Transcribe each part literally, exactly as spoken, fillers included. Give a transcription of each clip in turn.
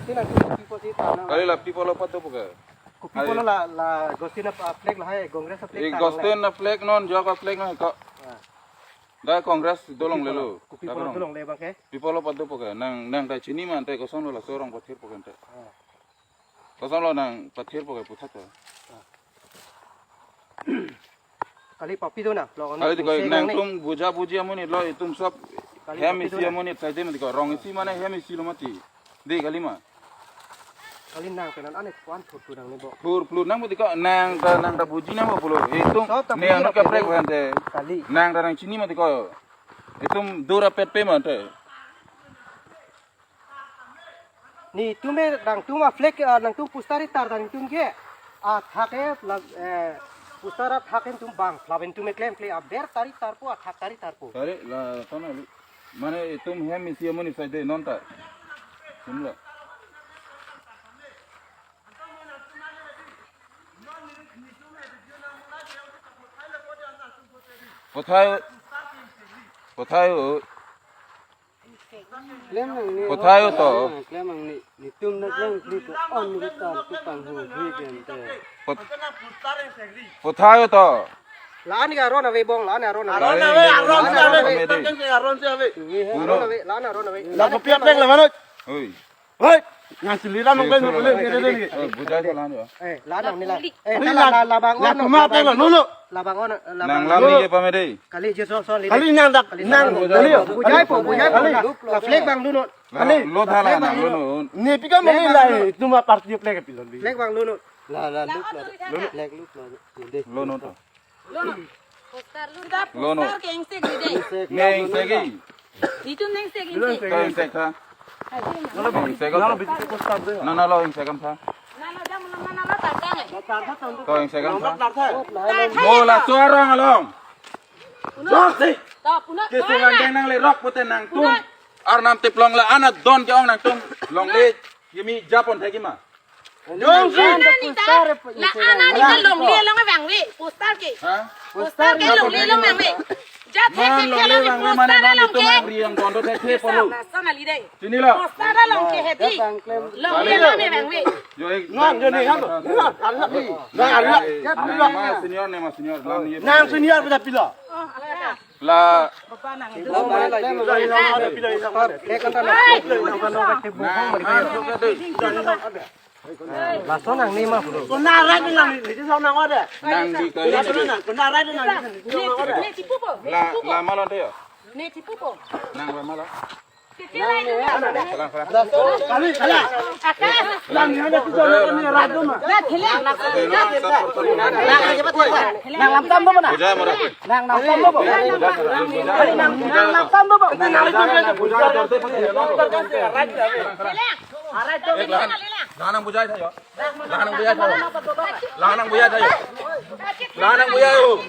Sila tu kopi pusi tanang. Kali la people lo pat dopo ke. Kopi pulo la, la Gostin a flag lahai, Congress a flag Eh, tanang Gostin a flag non, jok a flag non ko. Ah. Da Congress dolongle lo. Kopi pulo dolongle abang ke. People lo pat dopo ke. Nang, nang ta chinima ante kosonlo laso arong pathirpo ke ante. Ah. Kosonlo nang pathirpo ke puthot ta. Kali papi do na, lo Kali tiko nang nangtum buja buji amonit lo itum sob kali hem papi do isi na. Amonit saide mati ko rong isi mane hem isi lo mati. De kali ma. Kali nang penan ane kuan thur thur nang nebo. Thur thur nang mati ko nang ta nang ta buji nang pulo. Itum sob ta ne buji anu na kaprek pelo. Bhante. Kali. Nang ta nang chini mati ko. Itum dura pet pe mante. Netum me nangtum a flag, ah, nangtum poster ri tar ta netum ke. Athak ke la, eh, poster athak ke netum bang. Lapen netum me klemkle aber tari tarpo, athak tari tarpo. Tari la tona li. Mane itum hem isi amonit saide non ta. Simla. Pothai, pothai o. Klem nang ni Pothai o to. Klem nang ni, netum na klem kli ko on ni ta tu pang hu hui ken te. Pot-, pothai o to. La-an ke aron ave bong, la-an aron ave. Aron ave, aron ave, aron ave. Aron ave, la-an aron ave. La kopi a flag la mano. Oi. Hoi, nang sili ra nong klem nong klem ke de de. Eh, bujai jalan ya. Eh, la nang ni la. Eh, Ni la, nang, la, la bang nang ono, tuma la bang peng lo, ono. Lo, lo. La bang ono, la Nang bang lam ono. Ni ye pame dei. Kali je so so li. Kali nang dak, Kali nang, nang. Kali yo. Bujai po, bujai po. Kali. La, la flag bang dun non. Kali. Lo thala nang lo non. Ni pika mali la, tuma party flag pilo li. Flag bang dun non. La, la, look, la, look, flag look, la, de. Lo non to. Lo no. Poster lo. Lo no. Poster ke ingsek di dei. Ne ingsek i. Itum ingsek ingsek. Ka ingsek tha. Ingsek tha. Na na lo ingsek kam tha. Na na jam na na lo ta jang. Ka ingsek kam tha. Mo laso arong along. Uno. Stop, uno. Ke sungan deng nanglerok pute nangtum. Arnam tiplong la ana don ke ong nangtum. Longle. Yemi japon thagi ma. Jongsi. La ana ni ta, la ana ni ta longle along vangve, poster ke. Ha? Poster ke longle along vangve. Jat he man ke longle vangve mane poster man along itu ke. Man riang kondo the the polo. Sa na li dei. Sini lo. Poster along ke hedi. Longle along vangve. Jo ek. Nang jo ni ham. Nang ari. Nang ma senior ne ma senior. Nang senior pada pilo. Oh, ala ta. La. Lason nang ni ma pulo. Nang di kali. La, la malon tayo. Nang la malon. Kali, kali. Nang lamtam do mana? Bujai mara. Nang lamtam do mana? Nang lamtam do mana? Bujai dorte pake. Nang bujai thayo. Lanang bujai thayo. Lanang bujai thayo. Lanang bujai thayo.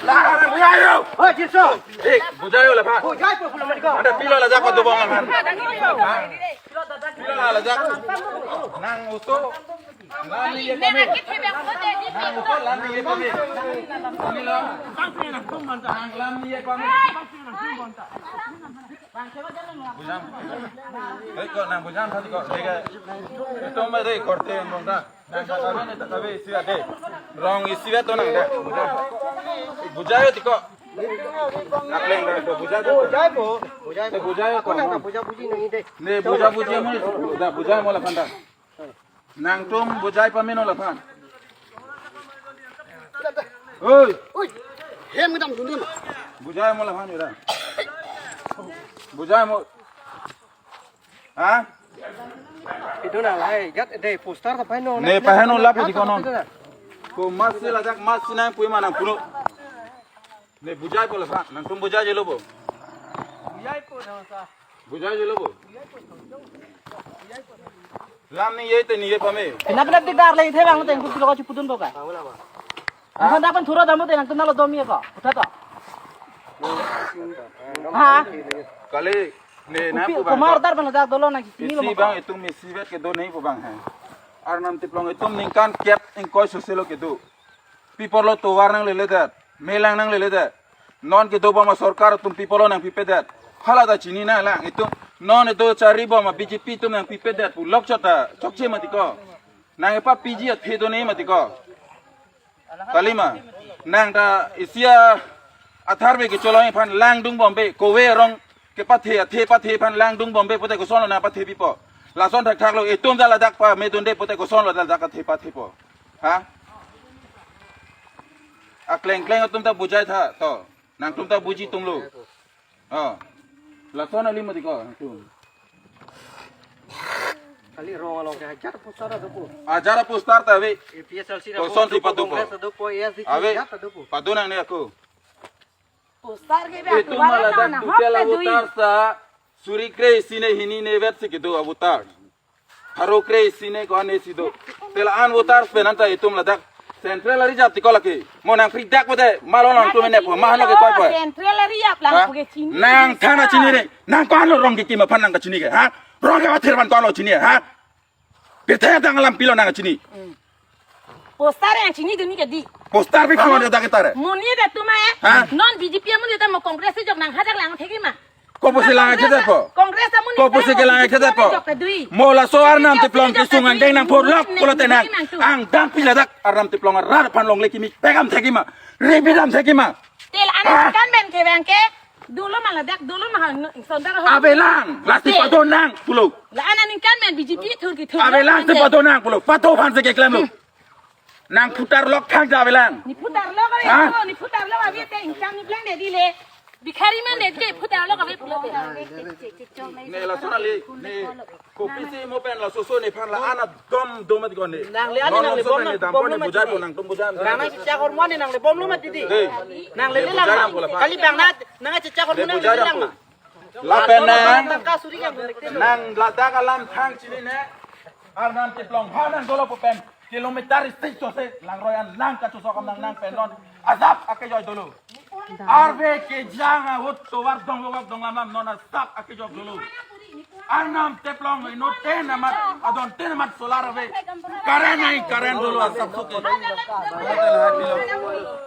Lanang bujai thayo. Oh, Jisu. Eh, bujai thayo la pha. Bujai thayo pula mereka. Ada pilo la japa dobong la pha. Pilo la japa. Nang uto. Lam ni ye kami. Nang uto lam ni ye kami. Ini lo. Nang lam ni ye kami. Bujam. Hei, ko nang bujam tadi ko. Dega. Itu mah deh korte yang bongka. Nang katabe, nang katabe isi ade. Rong isi ade to nang deh. Bujai tiko. Napleng deh, bujai to. Bujai po. Bujai po. Bujai ko. Nang buja buji nang ide. Ne buja buji mo. Da bujai mo la phan da. Nangtum bujai pame non la phan. Oi. Oi. Hem kedam dun ma. Bujai mo la phan ira. Bujai mo. Ha? Itu na lai jat de poster ta paheno. Ne paheno la pidi kono. Ko mas la jak mas nang pui ma nang puno. Ne bujai po la phan. Nangtum bujai je lo bo. Bujai je lo bo. Lam ni ye te ni ye pame. Kenapa nak dik dar lagi thebang teng putih lo ka chipudun ko ka? Ang handa kan thura damu te nangtum nalo dom ye ko. Udah to. Ha? Kali ne na Upi, pu bang. Kumar dar bang dak dolo nang sini lo Isi mo. Bang itum isi vet kedo ne pu bang hai. Arnam tiplong itum ningkan kep ingkoi soselo kedo. People lo tovar nangleledet, melang nangleledet. Non kedo bom asorkar atum people lo nangpipedet. Hala ta chini nanglang itum Non itum chari bom a B J P atum nangpipedet pu lok chot ta chokche mati ko. Nang epa P G athe do ne mati ko. Kalima. Nang ta isi a athar be kecholong aphan langdun bombe, kove arong kepathe, athe pathe aphan langdun bombe pote kosonlo nangpathe pipo. Lason thakthak lo, itum ta ladak pamedunde pote kosonlo ladak athe pathepo. Ha? Akleng kleng atum ta bujai tha to. Nangtum ta buji tumlo. Oh. Lason kali mati ko nangtum. Kali rong along ke hajar poster dopo. Hajar poster ta ave. A P H L C dopo, kosonsi padu po. Congress dopo, A S D C, ave. Hajar dopo. Padu nangne ako. Poster ke be itum atubar ladak na duke hok la te dui. Voter sa suri kre-isi ne hini ne vet si kedo a voter. Pharo kre-isi ne ko-an isi do. Te la-an voters pen anta itum ladak Central a-reserve ti ko lake. Mo nang free dak pote, malo nangtum ne po, mahano ke koi po. Central a-reserve lang. Ha? Puke chini. Nang thana chini re. Nang ko-anlo rong kekim aphan nang kachini ke, ha? Rong kepathir aphan ko-anlo chini, ha? Pirthe adang alam pilo nang kachini. Hmm. Poster nangchinidun ke di. Poster pi khamar dak kita re. Monit atum ma e. Ha? Non B J P amonit ta mo Congress jok nang hadak lang thekji ma. Kopusi lang akhedetpo? Congress amonit. Kopusi ke lang akhedetpo? Jok ta dui. Mo laso Arnam Teplong kesung angdeng nang phorlok pulote nang. Angdeng pi ladak Arnam Teplong arat aphan longle kimi pekam thekji ma. Ribidam thekji ma. Te la-an, ah, kan ben ke bang ke. Dolo ma ladak, dolo ma han, sondar ho. Avelang, lasi pado nang pulo. La-an aningkan men B J P thur kethur. Avelang si pado nang pulo. Pado aphan si keklemlo. Hmm. Nang phutar lok thang ja avelang. Ne phutar lok ave. Ha? Ne phutar lok ave te ingkang ne pleng de di le. Bikhari man de ke phutar lok ave pulo. Ne lason kali, ne kopisi mo pen laso so nephan la-an adom dom mati ko ne. Nangle ani nangle bom ne, bom ne bujai mati. Nangtum bujai. Nang nang chicha hormone nangle bomlo mati di. Dei. Nangle le lang. Kali bang na nang chicha hormone nangle lang ma. Lapen nang, nang ladak alam thang chini ne. Arnam Teplong ha nang dolo pu pen kilometer isi chose langroi an lang kachosok nang nang pen non. Ajap ake joi dolo. Arve kejang ahut tovar dong logak dong lam lam non asap ake jok dolo. Arnam Teplong inut ten amat, adon ten amat solar ave. Karen nai karen dolo asap suke.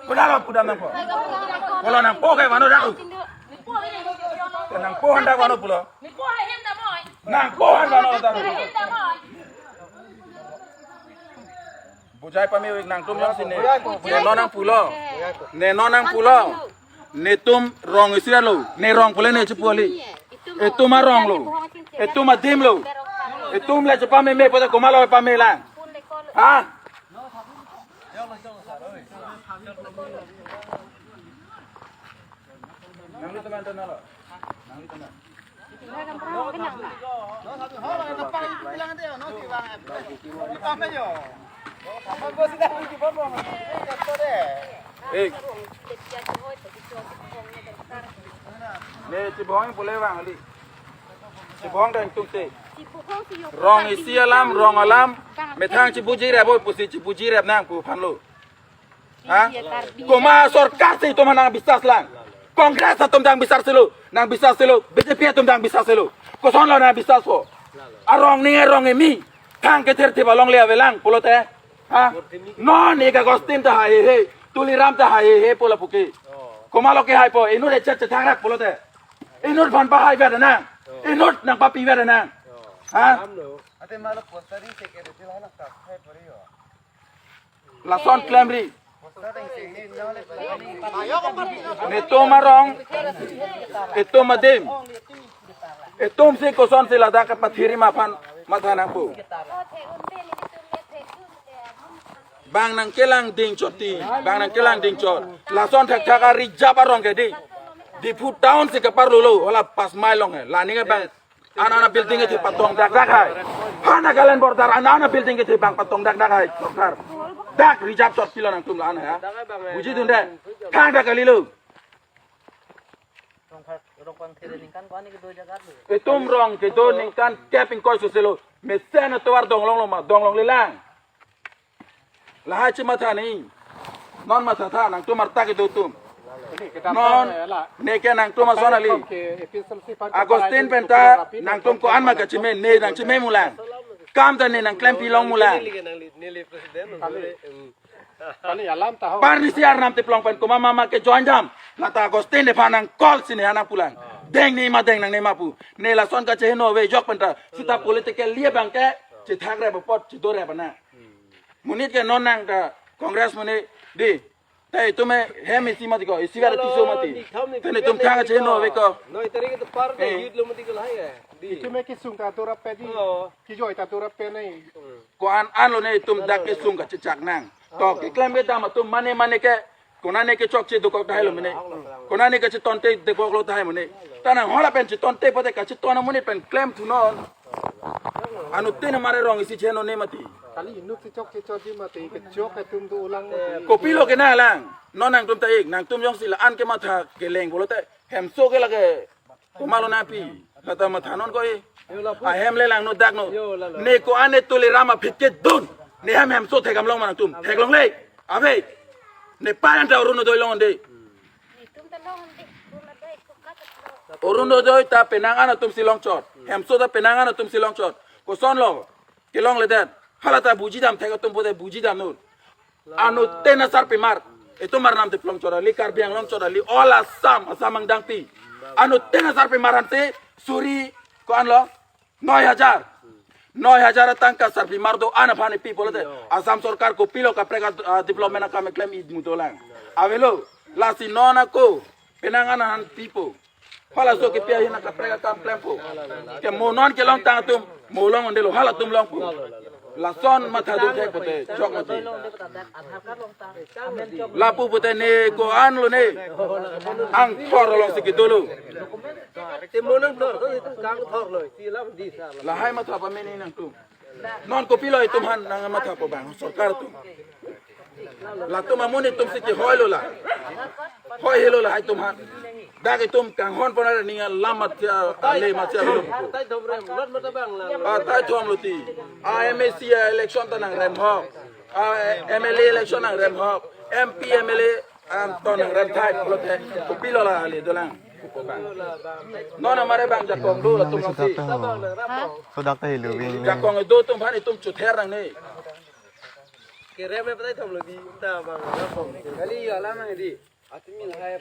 Kuda lo kuda nangpo. Kulo nangpo ke mano dak. Nangpo handa mano pulo. Nangpo handa mano dak. Bujai pame ik nangtum jongsi ne. Ne non nang pulo. Ne non nang pulo. Netum rong isi lo. Ne rong pule ne chepu kali. Itum arong lo. Itum adim lo. Itum le chepameme pote komatlo pame lang. Ha? Nangli teman teman lo. Nangli teman. Eh. Ne chibong pule bang kali. Chibong dang tung te. Rong isi alam, rong alam. Methang chibuji rep oi pusi chibuji rep nang pu aphan lo. Ha? Komat sorkar si itum nang bisas lang. Congress atum dang bisas selo, nang bisas selo, B J P atum dang bisas selo. Kosonlo nang bisas po. Arong ni arong emi. Thang kether thiba longle avelang pulote. Ha? Non ik Augustine ta hai he, Tuliram ta hai he pu lapu ke. Komatlo kehai po, inut echet chetang rak pulote. Inut aphan pahai vet nang. Inut nangpapi vet nang. Ha? Ate malo poster isi ke reti la na tak hai pori ho. Lason klemri. Netum arong, itum adim. Itum si kosonsi ladak kepathiri ma aphan matha nangpo. Bang nangkelang ding chot ti, bang nangkelang ding chot. Lason thakthak a-reserve arong ke di. Diphu town si keparlo lo, hala pas mai long he. La ning bang. Ana ana building kethe patong dak dak hai. Ha Nagaland border ana ana building kethe bang patong dak dak hai sorkar. Dak reserve chot pilo nangtum la-an ha. Bujidunde. Thang dak kalilo. Itum rong kedo ningkan kep ingkoi soselo. Mesen atovar donglonglo ma donglongle lang. Lahai chematha ni. Non matha tha nangtum arta kedo atum. Non neke nangtum ason kali. Augustine penta nangtum ko-an ma kacheme ne nangcheme mulang. Kam ta ne nangklempi long mulang. Kali alam ta ho. Parnisi Arnam Teplong pen komat mama ke join dam. Lata Augustine nephan nang call si ne ha nangpulang. Deng ne ma deng nangne ma pu. Ne lason kacheheno ave jok penta. Sita political liye bang ke. Chethak rep apot, chedo rep ana. Monit ke non nang ta Congress monit di. Te itum hem isi mati ko, isi bar tiso mati. Te itum thang kacheheno ave ko. Noi tarik itu par de Eh. yut lo mati ko lahai ya. Di. Itum ke sung ta tura pe di. Oh. Kijoi ta tura pe nai. Ko-an an lo ne itum dak kesung kachechak nang. To keklem kedam atum mane mane ke konane kechokche dokok tahai lo mene. Konane kachetonte dokok lo tahai mene. Ta nang hala pen chetonte pote kacheton amonit pen klemthunon. Anuttin amare rong isi cheheno ne mati. Kali inut si chokche chotji mati, kechok atum do ulang mati. Kopilo ke na lang. Non nangtum ta ik, nangtum jongsi la-an kematha keleng pulote. Hemso ke lake. Komatlo nangpi. Lata mathanon ko e. Ahem le langno dakno. Ne ko-an ne Tuliram aphi kedun. Ne hem hemso thekdam long ma nangtum. Theklongle. Ave. Ne pa anta Orunodoi longonde. Orunodoi ta penang an atum si longchot. Hemso ta penang an atum si longchot. Kosonlo. Kelongledet. Hala ta bujidam thek atum pote bujidamnon. Anuttin asarpimar. Itum Arnam te plongchot kali, Karbi Anglong chot kali, all Assam, Assam angdangpi. Anuttin asarpimar ante suri ko-an lo? Noi hajar. Noi hajar atangka sarpimar do-an aphan ipi pulote. Assam sorkar kopilo kaprek a, a, development akam keklem imu dolang. Avelo. Lasi non ako penang an aphan pipo. Halaso kepi ahin akaprek akam klempo. Ke mo non kelongtang atum, mo longondelo halatum longpo. Lason mathadun thek pote, chok mati. Lapu pote ne ko-an lo ne. Angthor alongsi kedolo. Te mo nangthor, to itu kangthor lo, ti lam di sa. Lahai matha pamene nangtum. Non kopilo itum aphan nangmatha po bang, sorkar atum. Latum amonit atum si kehoi lo la. Hoi helo lahai atum aphan. Dak itum kanghon pon aning alam matha, ale matha lo. Tai thom rem, lot mata bang lang. Ah, tai thom lo ti. Ah, M A C election ta nangrem hok. Ah, M L A election nangrem hok. M P, M L A, anton nangrem thai pulote. Kopilo la ale dolang. Non amare bang jakong do latum si. Sodak ta helo bing. Jakong do atum aphan itum chother nangne. Kerem e patai thom lo di ta bang. Kali ya la nang di. Ati mil hai.